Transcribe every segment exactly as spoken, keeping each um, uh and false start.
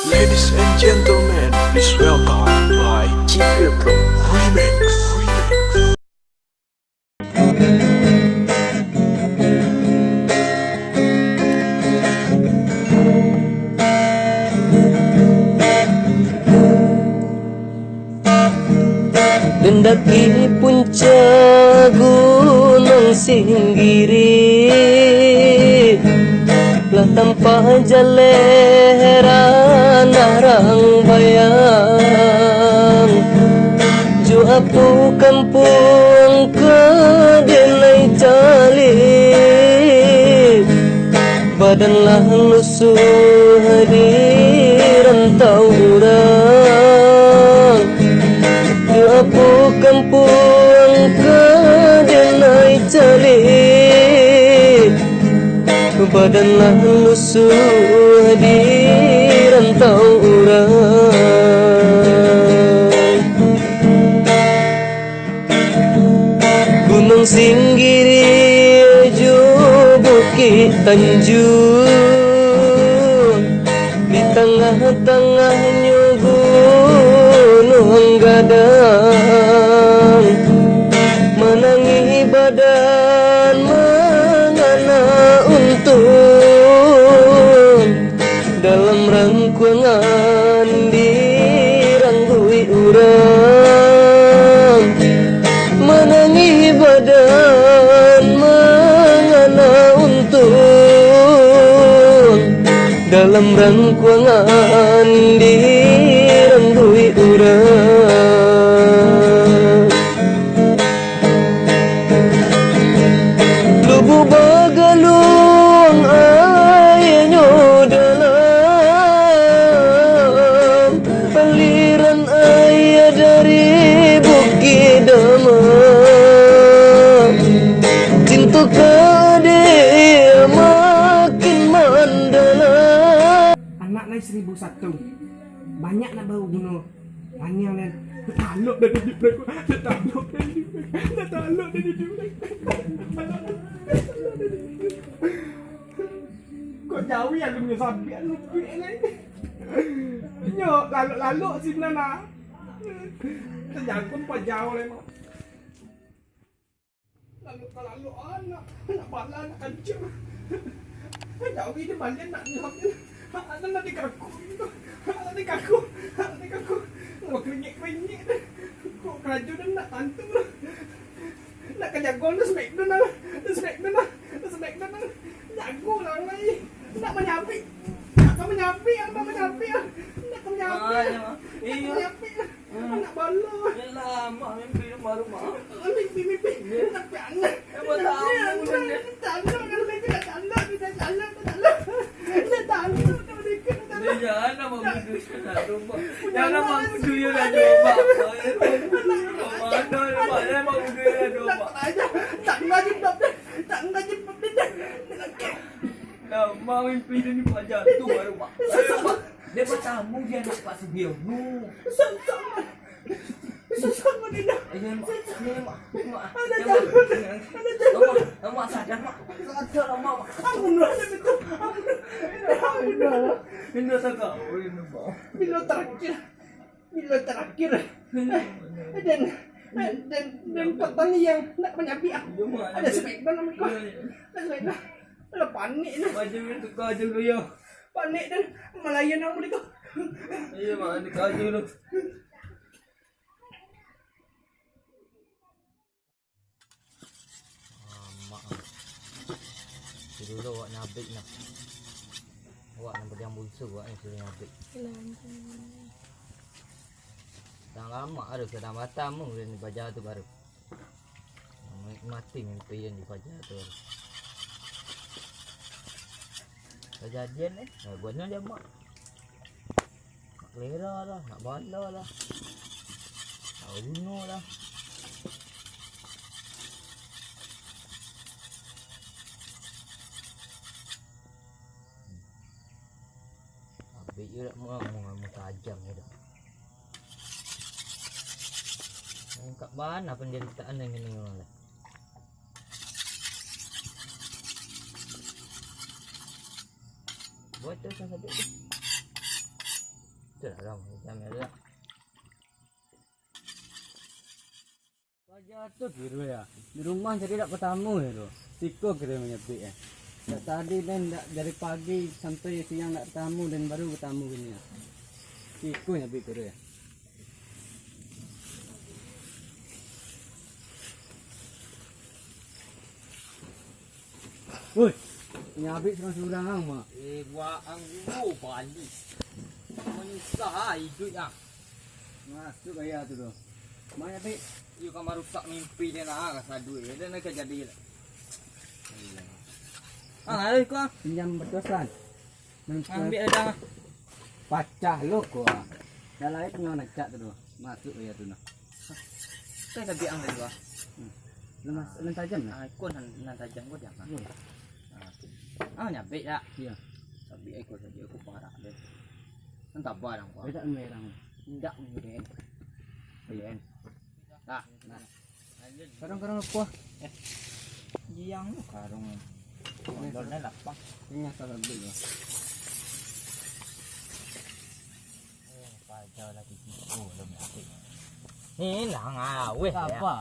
Ladies and gentlemen, please welcome by G P Pro Remix. Mendaki puncak Gunung Singgiri, lah tampak jaleh ranah rang bayang. Jo apo kampuang ka denai caliak, badan lah lusuh di rantau urang. Jo apo kampuang ka denai caliak, badan lah lusuh di rantau urang. Gunung Singgiri jo Bukik Tanjuang, di tangah-tangahnyo Gunuang Gadang. Manangih badan mangana untuang, dalam rangkuangan dirangguik urang. Manangih badan mangana untuang, dalam rangkuangan dirangguik urang. Lubuak bagaluang aianyo dalam, aliran aia dari Bukik Dama. Cinto ka adek makin mandalam. Anak lai saribu satu. Banyak nak baguno. Panjang lai. Talok dari di belakang. Talok dari di belakang. Talok dari di belakang. Kok jauh ya lu punya sapi anu duit lai. Nyo lalok-lalok sinan lah. Terjangkung pa jauh lai mak. Lalu kalau anak, anak bala, anak kancil. Jauh ini balian nak nyuap. Anak nak dikaku. Anak dikaku. Anak dikaku. Mau keringik-keringik deh. Kok kerajo dah nak tantu lah. Nak ka jago dah smackdown lah. Smackdown lah. Smackdown lah. Jago lah lai. Nak manyabik. Nak ka manyabik, nak manyabik. Nak ka manyabik. Nak ka manyabik. Anak bala. Yalah, mak mimpi rumah-rumah. Mimpi, mimpi. Tapi anak. Emang tahu, anak. Anak, anak, anak, anak. Dia jangan nama kudu nak domba. Jangan nama kudu yo nak domba. Mana nama kudu yo nak domba. Tak ngaji bab deh. Tak ngaji bab deh. Nah, mau mimpi dia ni paja tu baru mak. Dia bertamu dia nak Pak Sugiono. Susah, Mak. Susah, Mak, dia dah. Ayo, Mak. Ayo, Mak. Mak. Anak jalan. Anak jalan. Mak, Mak, sadar, Mak. Sadar, Mak. Ampun, Mak. Ampun. Ampun. Indah saga. Bila terakhir. Bila terakhir. Dan, dan, dan petani yang nak menyapi aku. Ada sebaik mana mereka. Ada sebaik mana. Ada panik dah. Baju yang suka aja dulu, yo. Panik dan melayan aku dulu. Iya, Mak, ada kayu dulu. Mak. Dulu awak nyabik nak. Awak nak pegang busu, awak ni suruh nyabik. Dah lama ada, sudah batam tu, dia baja tu baru. Mati mimpi yang di paja tu. Kajadian eh, nah, buatnya dia mak. Nak lera lah, nak bala lah. Nak guna lah. Abik je lah, mau, mau, mau tajam je dah. Angkat bana penderitaan yang ini orang lah. Buat tu salah satu tu. Itulah, Bang, jam dia tu. Paja tu kiro ya. Di rumah jadi dak batamu ya tu. Siko kiro manyabik ya. Dak tadi den dak dari pagi sampai siang dak batamu den baru batamu kini ya. Siko nyabik kiro ya. Woi, nyabik surang-surang ang, Mak. Eh, buat ang dulu balik. Manyusah ah iduik ah. Masuk gaya tu tu. Mak nyabik. Iyo ka marusak mimpi dia nak ka saduik. Dia nak ka jadi lah. Ah, ayo ko. Pinjam betusan. Ambiak dah. Pacah lo ko. Dah lai punyo nak cak tu tu. Masuk gaya tu nah. Kan sabik ang tadi, Bah. Hmm. Nan mas-, nan tajam lah. Ah, iko nan, nan tajam ko diangkat. Iyo. Ah, tu. Ah, nyabik dak? Iyo. Sabik iko, sabik iko parak deh. Kan tabah dang, Bah. Beda merah. Indak, Bah. Bah. Nah. Nah. Karung-karung apo? Eh. Jiang tu karung. Ini Ondolnya lapang. Ini asal sabik lah. Eh, paja lah di situ, belum mati. Ni lah ngaweh ya. Apa?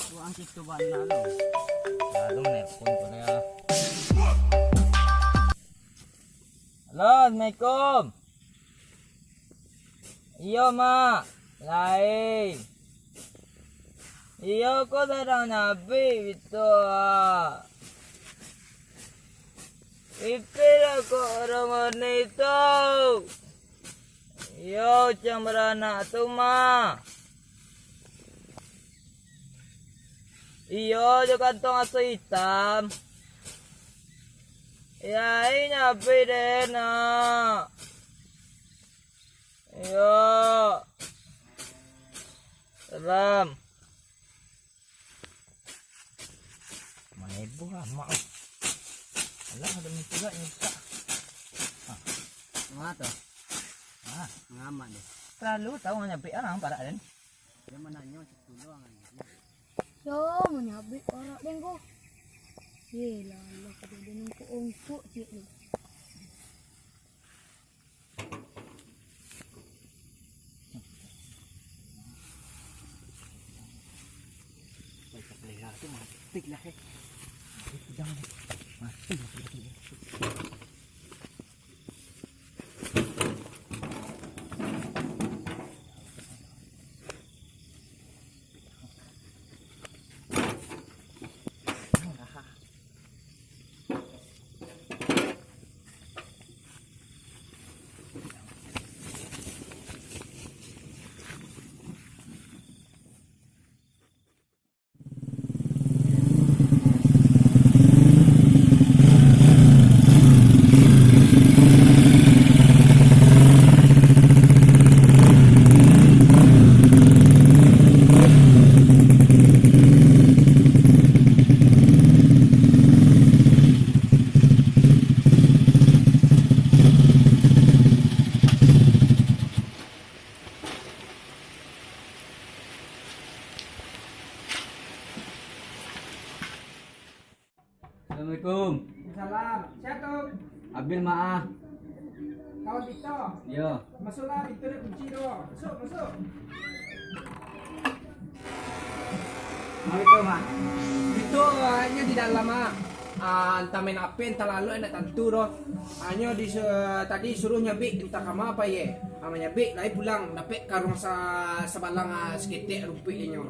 Tuang situ bana lo. Lalu nelpon tu dia. Halo, assalamualaikum. Iyo, Mak. Lai. Iyo, ko sadang nyabik bito, ah. Pipih lah kok urang warna itu. Iyo, ucang baranak tu, Mak. Iyo, jo kantong aso itam. Yai nyabik den, nak. Iyo. Salam. Maibo amak. Alah, ado mintu gak nyo buka. Ah. Ngapa tu? Ah. Ngamak deh. Terlalu tahu nyabik orang parak den. Dia mananyo situ doang aja. Yo, manyabik parak den ko. Yelah, alah, kada ada nungkuk-ungkuk cik ni. Pelihara tu mati lah, eh. Mati, mati, mati. Assalamualaikum. Salam. Siapa tu? Abil, Mak. Kawan Bito? Iyo. Masuklah, Bito ada kunci tu. Masuk, masuk. Assalamualaikum, Mak. Bito, ah, inyo di dalam, Mak. Ah, entah main H P, entah lalok, indak tantu doh. Ah, inyo di, tadi suruh nyabik, entah kama apo ye. Ah, manyabik, lai pulang, dapek karung sa-, sabalang, ah, saketek rumpuik inyo.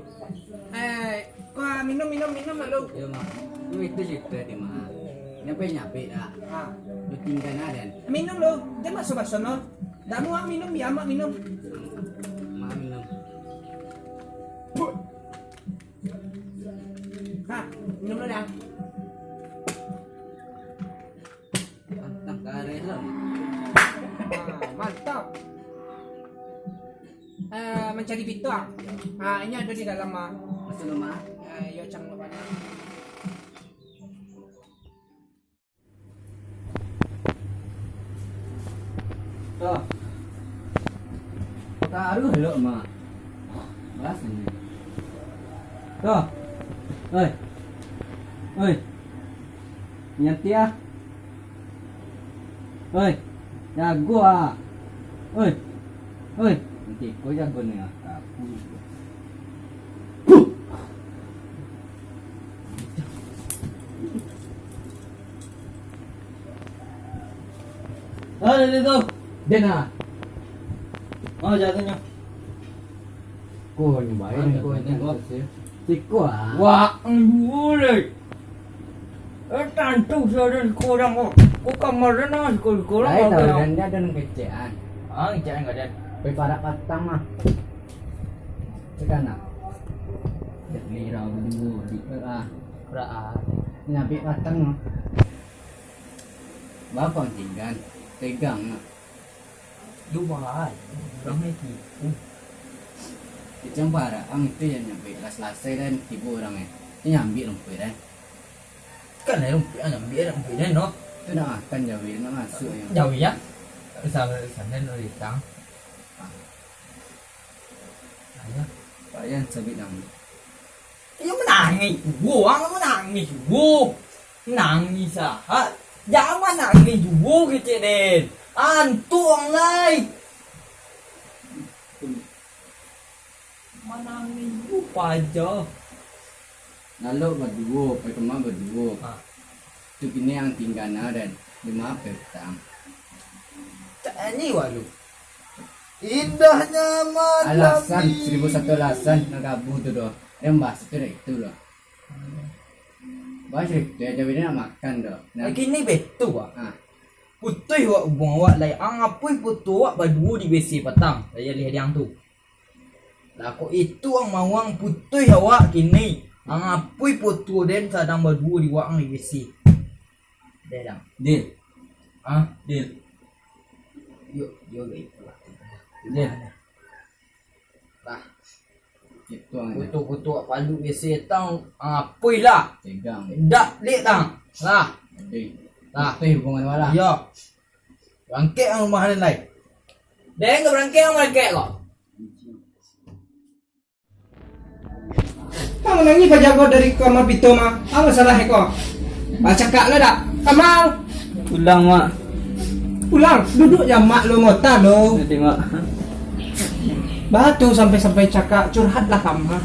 Eh, ko minum, minum, minum lalu. Iyo, Mak. Itu cerita dia, Mak. Nyampe-nyampe dah. Ah. Lu tinggal adan. Minum lu. Jangan baso-baso no. Dak mau minum, ya, Mak minum. Mak minum. Ha, minum lu dah. Pantang kareh lah. Ah, mantap. Eh, mancari Bito, ah. Ah, inyo ado di dalam, ah. Masuk rumah. Eh, iyo, cang rumah. Toh. Taruh elok, Mak. Balas ni. Toh. Oi. Oi. Nyanti ah. Oi. Jago ah. Oi. Oi. Nanti kau jago ni ah. Aku. Ah, dia tu. Dia nak. Oh, jatuhnya. Ko ni baik. Ada ko ni, ko. Siko ah. Wah, boleh. Eh, tantu saudara siko orang ko. Ko kamar dia nah, siko, siko orang. Lain ko tahu kan. Dan dia ada nang kecekan. Ah, kecekan ka dia. Pai parak patang mah. Tekan nak. Dia lira dulu di ah. Parak ah. Nyabik patang mah. Bapa tinggal, tegang nak. Duo bahai, urang ni tipu. Kecang parak ang tu yang nyampe las-lasai dan tibo urang eh. Dia nyambi rumpuik dan. Kan lah rumpuik, ah, nyambi rumpuik dan no. Tu nak makan jawi, nak masuk yang. Jawi ya? Sana, sana no ditang. Ayo. Pak Yan sabit nang. Iyo manangih juo, ang manangih juo. Nangih sahat. Jan manangih juo kecek den. Antuang lai. Manangih juo paja. Lalok baduo, pai kama baduo. Ha. Tu kini ang tingga na den. Di ma pai patang. Tanyo walu. Indahnya malam. Alasan, seribu satu alasan nak gabu tu doh. Yang bahas tu dah itu doh. Bahas itu aja bini nak makan doh. Nah. Lagi ni betul ah. Ha. Putuih awak hubungan awak lai. Ang apui putuih awak baduo di W C patang. Saya lihat yang tu. Lah kok itu ang mauang putuih awak kini. Ang apui putuih den sadang baduo di wak ang di W C. Deh dang. Deal. Ah, deal. Yo, yo gak itu lah. Deal. Lah. Itu ang. Kutu-kutu palu isi tang, ah, apui lah. Tegang. Dak, dek tang. Lah. Dek. Lah. Itu hubungan wala. Yo. Bangkek ang rumah lain lai. Deng, bangkek ang bangkek kok. Ang manangih pajago dari kamar pito mah. Ang salah eko. Bacakak lah dak? Kamal. Pulang, Mak. Pulang, duduk ja, Mak, lo ngota lo. Nanti, Mak. Batu sampai-sampai cakak, curhat lah kama.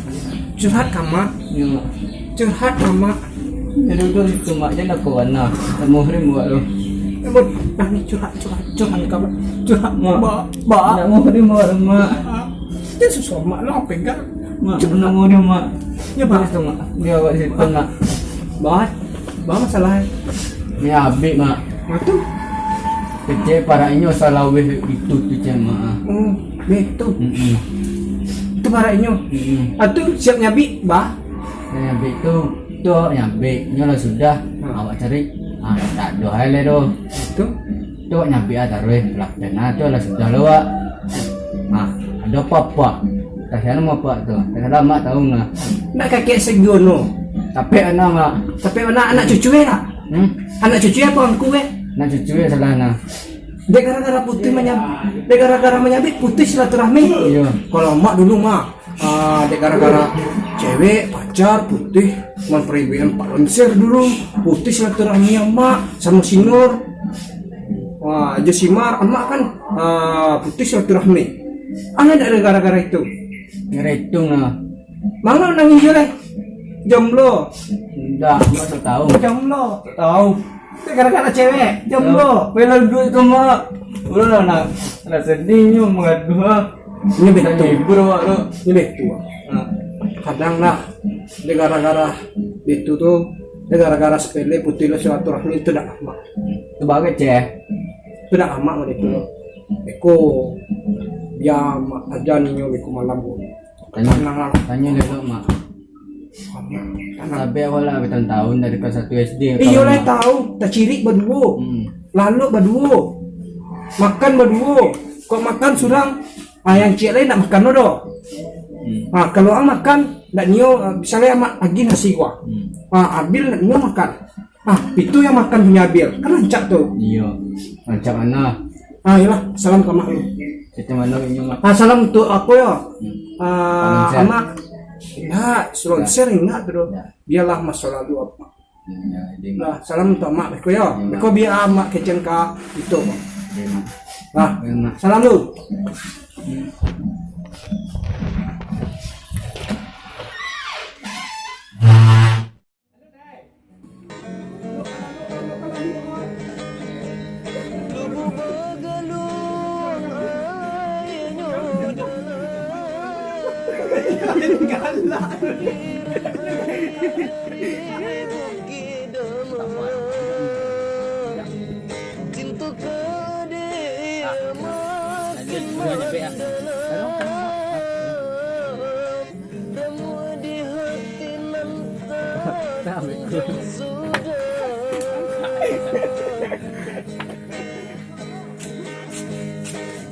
Curhat kama. Yo, Mak. Curhat kama. Ya, duduk situ, Mak. Jangan kau warna. Muhrim buat lo. Nangih curhat, curhat, curhat kama. Curhat, Mak. Ba, ba. Nak muhrim buat, Mak. Dia susah mak lah pegang. Mak, nak mudah, Mak. Ya, Pak. Terus tu, Mak. Dia awak simpan, Mak. Bah, bah masalah. Ni abik, Mak. Mak tu. Kecil parak inyo salaweh itu tu, cek, Mak. Oh, betul. Mm-mm. Itu parak inyo. Mm-mm. Ah, tu siap nyabik, bah. Nyabik tu, tu awak nyabik. Nyo lah sudah. Ha. Awak cari. Ah, tak ada hal tu. Tu. Tu nyampi ah taruih lah. Dan ah tu lah sudah lah, Wak. Ah, ada apa-apa. Kasihan sama apa tu. Kasihan mak tahu nah. Nak kakek segono. Tapi anak mak. Tapi anak, anak cucu eh nak? Hmm? Anak cucu apa angku eh? Anak cucu eh salah nah. Dia gara-gara putih menyab-, dia gara-gara menyabit putih silaturahmi. Iya. Kalau mak dulu mak, ah, dek gara-gara cewek, pacar, putih, man peribuan Pak Lonsir dulu, putih silaturahmi amak, sama Sinur. Wah, aja Simar, amak kan, ah, putih silaturahmi. Anak dak ada gara-gara itu. Gara itu nah. Mangga nangis je leh. Jomblo. Ndak, mak tak tahu. Jomblo. Tak tahu. Gara-gara cewek, jomblo. Bela duit tu, Mak. Udah lah, nak. Nak sedih ni, mengadu, ah. Ini betul. Hibur awak tu. Ini betul. Ha. Kadang lah, dia gara-gara itu tu, dia gara-gara sepele putus lah silaturahmi itu dah lama. Tu bagai, ceh. Itu dah lama mak itu. Hmm. Eko, dia mak aja ninyo eko malam pun. Tanya, tenang lah. Tanya dia tu, Mak. Tenang, tenang. Sampai awak lah bertahun-tahun dari kelas satu S D. Iyo lah tahu, tacirik baduo. Hmm. Lalok baduo. Makan baduo. Kok makan surang, ah, yang ciek lain nak makan lo doh. Hmm. Ah, kalau ang makan, nak nio, ah, misalnya amak agi nasi gua. Hmm. Ah, ambil nak nio makan. Ah, itu yang makan punya ambil. Kan rancak tu. Iyo. Rancak mana? Ah, iyalah, salam ke mak lu. Kita mana inyo mak? Ah, salam untuk apa ya? Hmm. Ah, Amak. Enggak, Slonser enggak tu doh. Ya. Biarlah masa lalu apa. Ya, ya. Nah, salam untuk amak beko yo. Ya, Mak. Beko biar amak keceng ka itu, Mak. Nah, salam lu.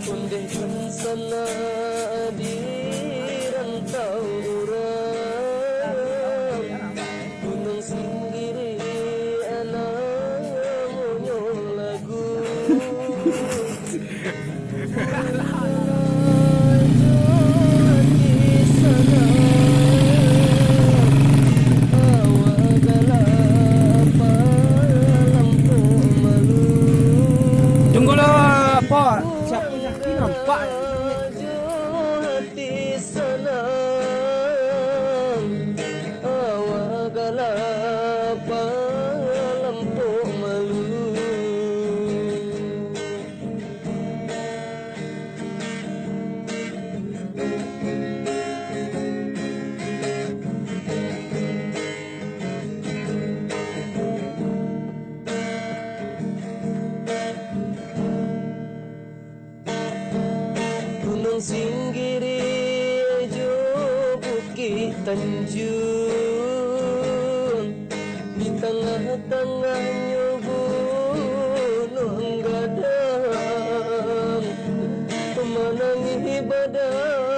Ondeh kan sanak di rantau urang, Gunung Singgiri namonyo lagu. Tunggulah, Pak. Siapa Zaki nampak? Awak galak palampok malu. Gunung Singgiri jo Bukik Tanjuang, di tangah-tangahnyo Gunuang Gadang, manangih badai.